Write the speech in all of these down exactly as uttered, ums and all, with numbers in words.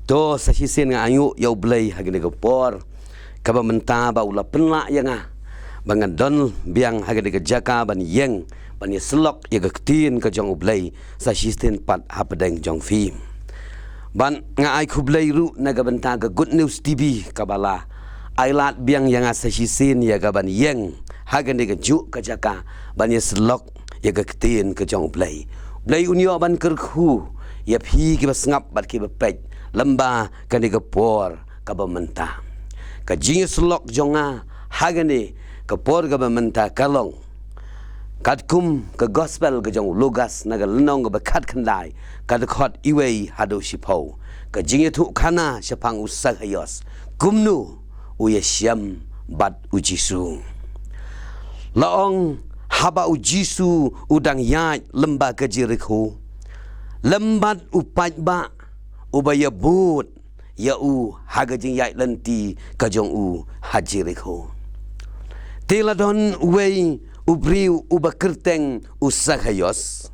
To, sa shisien nga ainguh ïa U Blei ha kane ka por kaba mynta ba u la pynlah ïa nga ba ngan don biang ha kane ka jaka ban ïeng ban ïasyllok ïa ka ktien ka jong U Blei sa shisien pat hapdeng jong phi. Bad nga ai khublei ruh na ka bynta ka Good News T V kaba la ailad biang ïa nga sa shisien ïa ka ban ïeng ha kane kajuh ka jaka ban ïasyllok ïa ka ktien ka jong U Blei. U Blei un ïoh ban kyrkhu ïa phi kiba sngap bad kiba peit lyngba kane ka por kaba mynta. Ka jingïasyllok jong nga ha kane ka por kaba mynta ka long katkum ka gospel ka jong u Lukas na ka lynnong kaba khatkhyndai, ka dkhot iwei haduh shiphew. Ka jingïathuhkhana shaphang u Sakhaios, kumno u ïashem bad U Jisu. La ong, haba U Jisu u dang ïaid lyngba ka Jerikho, lem bad u paidbah uba ïabud ïa u ha ka jingïaid lynti ka jong u ha Jerikho. Te la don uwei u briew uba kyrteng u Sakhaios.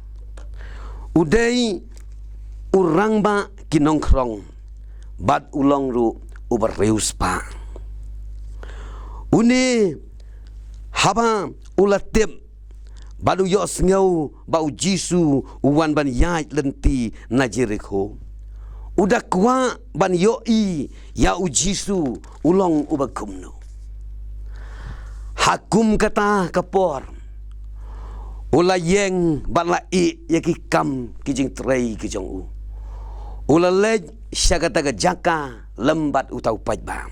U dei u rangbah ki nongkhrong bad u long ruh uba riewspah. Une, haba u la tip bad u ïohsngew ba U Jisu u wan ban ïaid lynti na Jerikho, u da kwah ban ïohi ïa U Jisu u long uba kumno. Ha kum kata ka por u la ïeng bad la ïeh ïa ki kam ki jingtrei ki jong u. U la leit sha kata ka jaka lem bad uta u paidbah.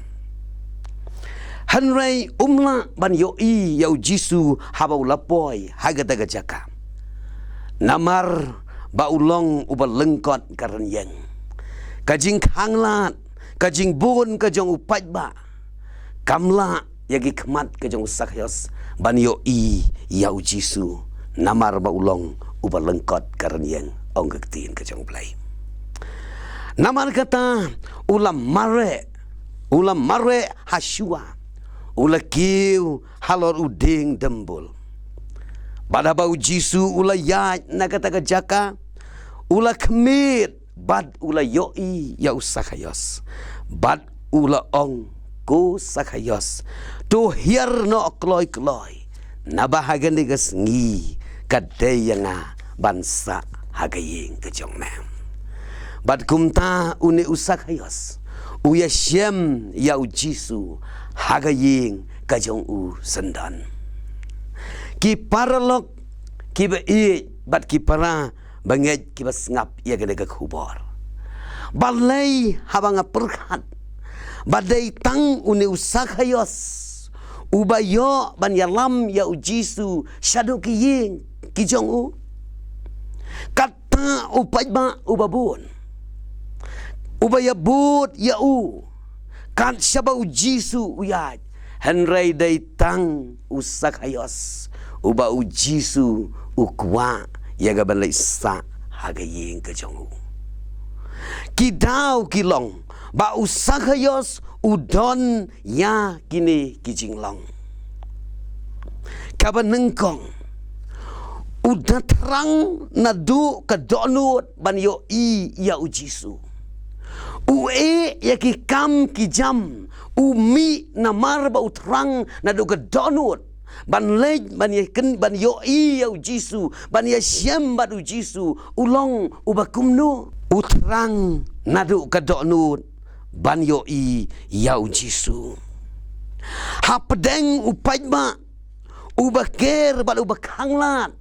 Hynrei um lah ban ïohi ïa U Jisu haba u la poi ha kata ka jaka, namar ba u long uba lyngkot ka rynïeng. Ka jingkhanglad, ka jingbun ka jong u paidbah kam lah ïa ki khmat ka jong u Sakhaios ban ïohi ïa U Jisu, namar ba u long uba lyngkot ka rynïeng, ong ka ktien ka jong U Blei. Namar kata u la mareh, u la mareh ha shuwa, u la kiew halor u dieng dymbul. Bad haba U Jisu u la ïaid na kata ka jaka, u la khmied bad u la ïohi ïa u Sakhaios. Bad u la ong, ko Sakhaios, to hiar noh kloi kloi, naba ha kane ka sngi ka dei ïa nga ban sah ha ka ïing ka jong me. Bad kumta une u Sakhaios u ïashem ïa U Jisu ha ka ïing ka jong u syndon. Ki paralok kiba ïeit bad ki para bangeit kiba sngap ïa kane ka khubor, balei haba nga pyrkhat ba dei tang une u Sakhaios uba ïoh ban ïalam ïa U Jisu shaduh ki ïing ki jong u? Kata u paidbah uba bun uba ïabud ïa u kat shaba U Jisu u ïaid, hynrei dei tang u Sakhaios uba U Jisu u kwah ïa ka ban leit sah ha ka ïing ka jong u. Ki daw ki long ba u Sakhaios u don ïa kine ki jinglong. Kaba nyngkong, u da thrang naduh ka dohnud ban ïohi ïa U Jisu. U ïeh ïa ki kam ki jam, u mih namar ba u thrang naduh ka dohnud ban leit ban ïa kyn-, ban ïohi ïa U Jisu, ban ïashem bad U Jisu, u long uba kumno? U thrang naduh ka dohnud ban ïohi ïa U Jisu. Hapdeng u paidbah uba ker bad uba khanglad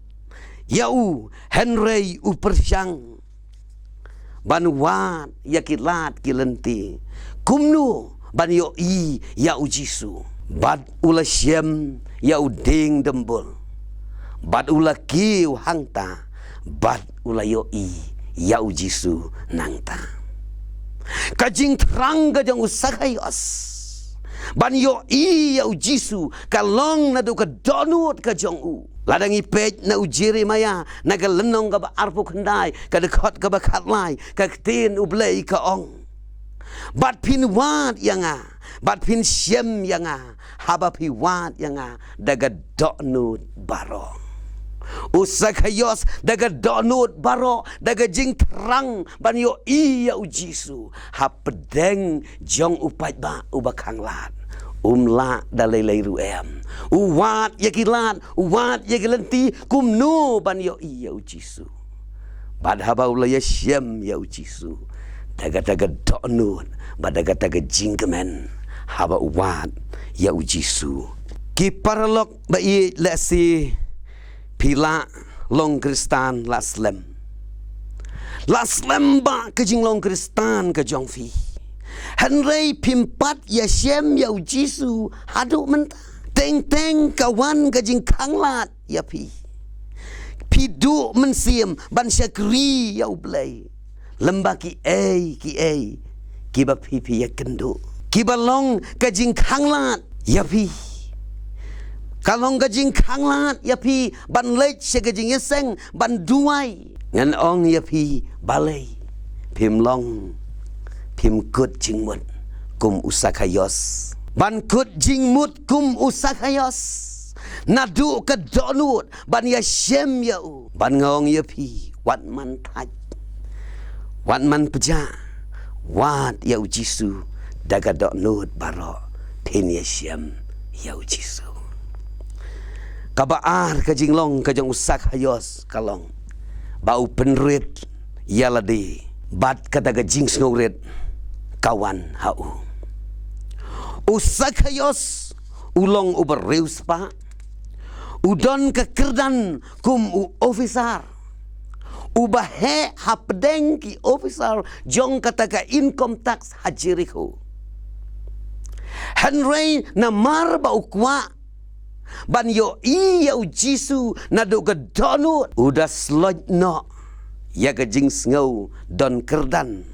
ïa u, hynrei u pyrshang ban wad ïa ki lad ki lynti kumno ban ïohi ïa U Jisu. Bad u la shem ïa u dieng dymbul, bad u la kiew hangta, bad u la ïohi ïa U Jisu nangta. Ka jingthrang ka jong u Sakhaios ban ïohi ïa U Jisu ka long naduh ka dohnud ka jong u. Lada ngi peit na u Jeremaïah na ka lynnong kaba arphew khyndai, ka dkhot kaba khatlai, ka ktien U Blei ka ong, bad phin wad ïa nga, bad phin shem ïa nga, haba phi wad ïa nga da ka dohnud baroh. U Sakhaios da ka dohnud baroh, da ka jingthrang ban ïohi ïa u Jisu, hapdeng jong u paidbah uba khanglad, um lah da lei lei ruh em. U wad ïa ki lad, u wad ïa ki lynti, kumno ban ïohi ïa u Jisu. Bad haba u la ïashem ïa u Jisu, da kata ka dohnud bad da kata ka jingkmen, haba u wad ïa u Jisu. Ki paralok ba ïeit, lehse phi la long Khristan la slem. La slem bha ka jinglong Khristan ka jong phi. Hynrei phim pat ïashem ïa u Jisu haduh mynta. Teng teng ka wan ka jingkhanglad ïa phi. Phi duh mynsiem ban shakri ïa u Blei lem bad kiei kiei kiba phi phi ïakynduh, kiba long ka jingkhanglad ïa phi. Ka long ka jingkhanglad ïa phi ban leit sha ka jingïaseng ban duwai. Ngan ong ïa phi, balei phim long, phim kut jingmut kum u Sakhaios. Ban kut jingmut kum u Sakhaios, naduh ka dohnud ban ïashem ïa u. Bad nga ong ïa phi, wat man thait, wat man pjah, wad ïa u Jisu da ka dohnud baroh, phin ïashem ïa u Jisu. Kaba ar ka jinglong ka jong u Sakhaios ka long ba u pynrit ïa lade bad kata ka jingsngewrit ka wan ha u. U Sakhaios u long uba riewspah, u don ka kyrdan kum u officer uba heh hapdeng ki officer jong kata ka income tax ha Jerikho. Hynrei namar ba u kwah ban ïohi ïa u Jisu naduh ka dohnud, u da sloit noh ïa ka jingsngew don kyrdan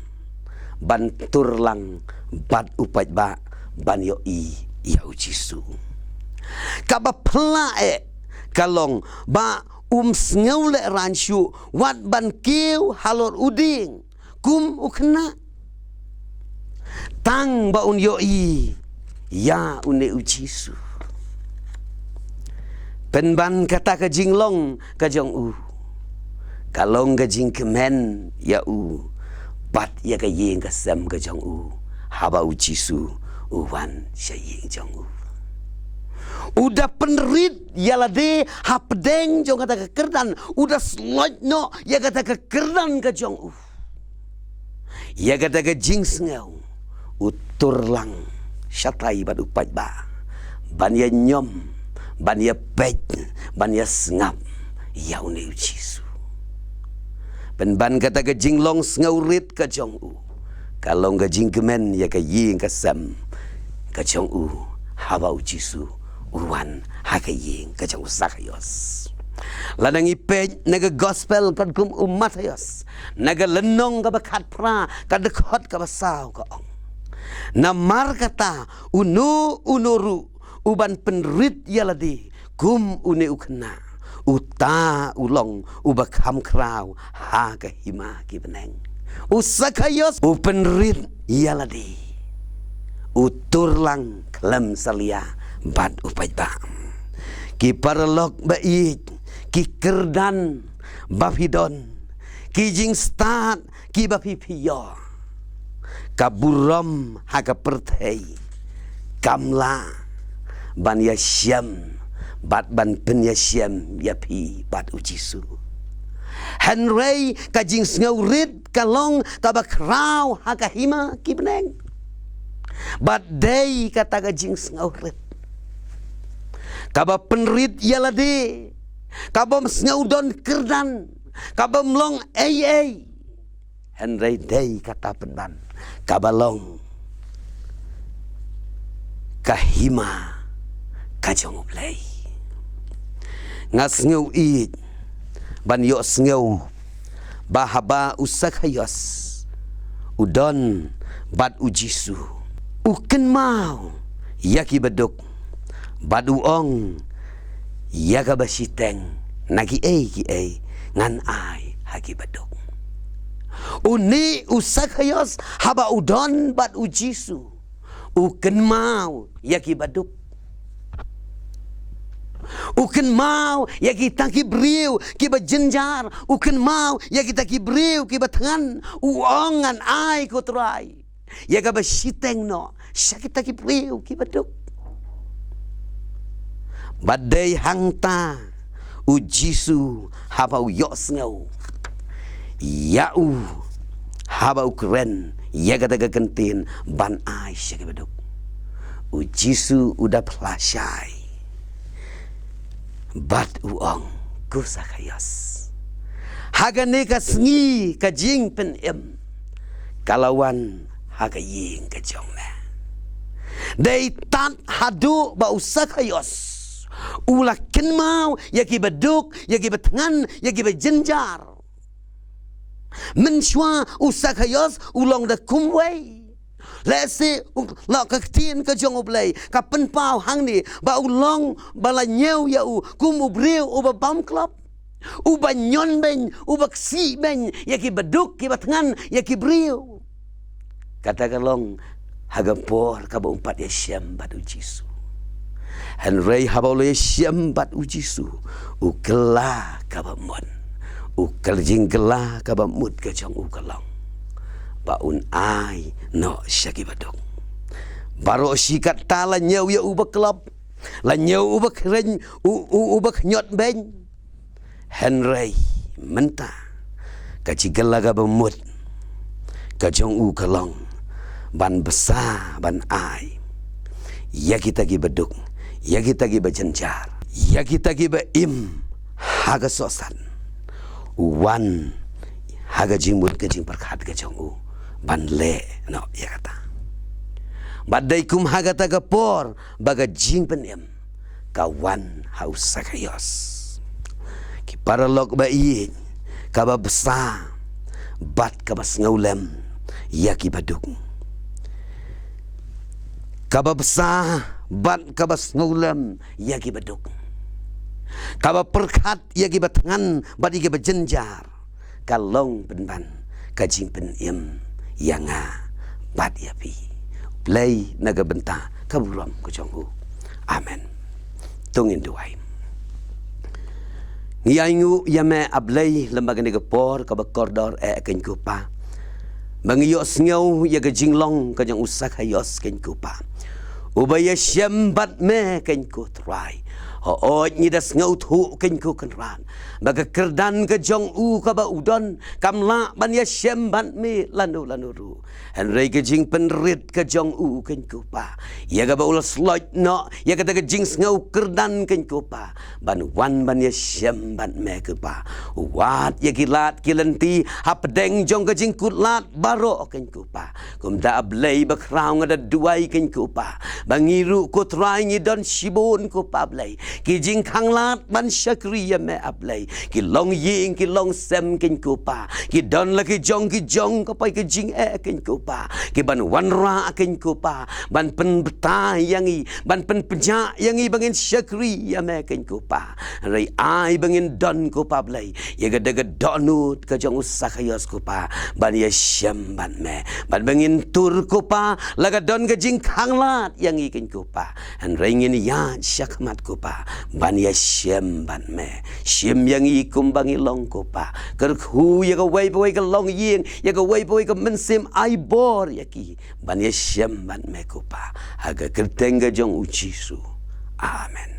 ban tur lang bad u paidbah ban ïohi ïa u Jisu. Kaba phylla eh ka long ba um sngewlehraiñ shuh wat ban kiew halor u dieng kum u khynnah, tang ba un ïohi ïa une u Jisu. Pynban kata ka jinglong ka jong u ka long ka jingkmen ïa u bad ïa ka ïing ka sem ka jong u, haba u Jisu u wan sha ïing jong u. U da pynrit ïa lade hapdeng jong kata ka kyrdan, u da sloit noh ïa kata ka kyrdan ka jong u. Ïa kata ka jingsngew u tur lang shatai bad u paidbah ban ïa ñiom, ban ïa peit, ban ïa sngap ïa une u Jisu. Pynban kata ka jinglong sngewrit ka jong u ka long ka jingkmen ïa ka ïing ka sem ka jong u, haba u Jisu u wan ha ka ïing ka jong u Sakhaios. Lada ngi peit na ka gospel katkum u Mathaios, na ka lynnong kaba khatphra, ka dkhot kaba saw ka ong, namar kata uno uno ruh u ban pynrit ïa lade kum une u khynnah, uta u long uba kham khraw ha ka hima ki bneng. U Sakhaios u pynrit ïa lade, u tur lang khlem salia bad u paidbah. Ki paralok ba ïeit, ki kyrdan ba phi don, ki jingstad kiba phi phi ïoh, ka burom ha ka pyrthei kam lah ban ïashem bad ban pynïashem ïa phi bad u Jisu. Hynrei ka jingsngewrit ka long kaba khraw ha ka hima ki bneng. Bad dei kata ka jingsngewrit kaba pynrit ïa lade, kabym sngew don kyrdan, kabym long ei ei. Hynrei dei kata pynban kaba long ka hima ka jong U Blei. Nga sngew ïeit ban ïohsngew ba haba u Sakhaios u don bad u Jisu, u kynmaw ïa ki baduk bad u ong, ïa kaba shiteng na kiei kiei ngan ai ha ki baduk. Une u Sakhaios haba u don bad u Jisu, u kynmaw ïa ki baduk. U kynmaw ïa kita ki briew kiba jynjar. U kynmaw ïa kita ki briew kiba thngan. U ong, ngan ai, ko Trai, ïa kaba shiteng noh sha kita ki briew kiba duk. Bad dei hangta u Jisu haba u ïohsngew ïa u, haba u kren ïa kata ka kyntien ban ai sha kiba duk, u Jisu u da phla shai bad u ong, ko Sakhaios, ha kane ka sngi ka jingpynim ka la wan ha ka ïing ka jong me. Dei tad haduh ba u Sakhaios u la kynmaw ïa kiba duk, ïa kiba thngan, ïa kiba jynjar. Mynshuwa u Sakhaios u long da kumwei. Lehse u, la ka ktien ka jong U Blei ka pynpaw hangne ba u long ba la ñiew ïa u kum u briew uba bam klop, uba ñion beiñ, uba ksih beiñ ïa kiba duk, kiba thngan, ïa ki briew. Kata ka long ha ka por kaba um pat ïashem bad u Jisu. Hynrei haba u la ïashem bad u Jisu, u kylla kaba mut, u kylla, jingkylla kaba mut ka jong u ka long ba un ai noh sha kiba duk. Baroh shi katta la ñiew ïa u ba klop, la ñiew u ba kren, u, u, u ba khñiot beiñ. Hynrei mynta ka jingkylla kaba mut ka jong u ka long ban bsa, ban ai ïa kita kiba duk, ïa kita kiba jynjar, ïa kita kiba im ha ka sohsat. U wan ha ka jingmut ka jingpyrkhat ka jong u ban leh noh ïa kata. Bad dei kum ha kata ka por ba ka jingpynim ka wan ha u Sakhaios. Ki paralok ba ïeit, kaba bsa bad kaba sngewlem ïa kiba duk. Kaba bsa bad kaba sngewlem ïa kiba duk. Kaba pyrkhat ïa kiba thngan bad ïa kiba jynjar. Ka long pynban ka jingpynim ïa nga bad ïa phi. Blei na ka bynta ka burom ka jong u. Amen. To ngin duwai. Ngi ainguh ïa me, A Blei, lem bad kane ka por kaba kordor, eh, keiñ ko Pa, ba ngi ïohsngew ïa ka jinglong ka jong u Sakhaios, keiñ ko Pa, uba ïashem bad me, keiñ ko Trai. Hooid, ngi da sngewthuh, keiñ ko Kynrad, ba ka kyrdan ka jong u kaba u don kam lah ban ïashem bad me lano lano ruh. Hynrei ka jingpynrit ka jong u, keiñ ko Pa, ïa kaba u la sloit noh ïa kata ka jingsngew kyrdan, keiñ ko Pa, ban wan ban ïashem bad me, ko Pa. U wad ïa ki lad ki lynti hapdeng jong ka jingkutlad baroh, keiñ ko Pa. Kumta, A Blei bakhraw, nga da duwai, keiñ ko Pa, ba ngi ruh, ko Trai, ngi don shibun, ko Pa Blei, ki jingkhanglad ban shakri ïa me, A Blei, ki longïing, ki longsem, keiñ ko Pa, ki don la ki jong ki jong ka poi ka jingeh, keiñ ko Pa, ki ban wanrah, keiñ ko Pa, ban pynbthah ïa ngi, ban pynpynjah ïa ngi ba ngin shakri ïa me, keiñ ko Pa. Hynrei ai ba ngin don, ko Pa Blei, ïa kata ka dohnud ka jong u Sakhaios, ko Pa, ban ïashem bad me, bad ba ngin tur, ko Pa, la ka don ka jingkhanglad ïa ngi, keiñ ko Pa. Hynrei ngin ïaid shakhmat, ko Pa, ban ïashem bad me. Shim ïa ngi kumba ngi long, ko Pa. Kyrkhu ïa kawei pa kawei ka longïing, ïa kawei pa kawei ka mynsiem, ai bor ïa ki ban ïashem bad me, ko Pa, ha ka kyrteng ka jong u Jisu. Amen.